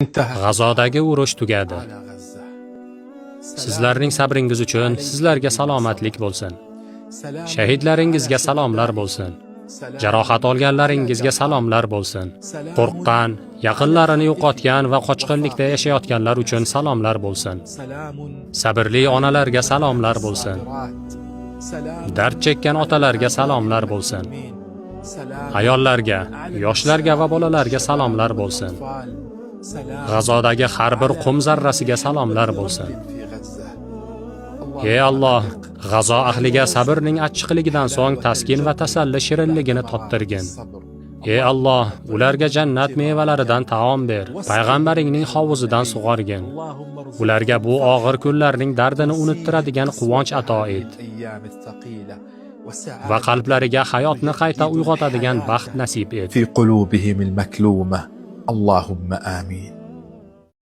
انتهى G'azodagi urush tugadi. على غزة. Sizlarning sabringiz uchun sizlarga salomatlik bo'lsin. سلام Shahidlaringizga salomlar bo'lsin. Jarohat olganlaringizga salomlar bo'lsin. Qo'rqqan, yaqinlarini yo'qotgan va qochqinlikda yashayotganlar uchun salomlar bo'lsin. سلام Sabrli onalarga salomlar bo'lsin. سلام Dard chekkan otalarga salomlar bo'lsin. سلام Ayollarga, yoshlarga va bolalarga salomlar bo'lsin. سلام G'azodagi har bir qum zarrasiga salomlar bo'lsin. في غزة. Ey Alloh, G'azo ahliga sabrning achchiqligidan so'ng taskin va tasalli shirinligini tottirgin. Ey Alloh, ularga jannat mevalaridan taom ber, payg'ambaringning hovuzidan sug'orgin. Ularga bu og'ir kunlarning dardini unuttiradigan quvonch ato et الأيام الثقيلة va qalblariga hayotni qayta uyg'otadigan baxt nasib et. في قلوبهم المكلومة. اللهم آمين.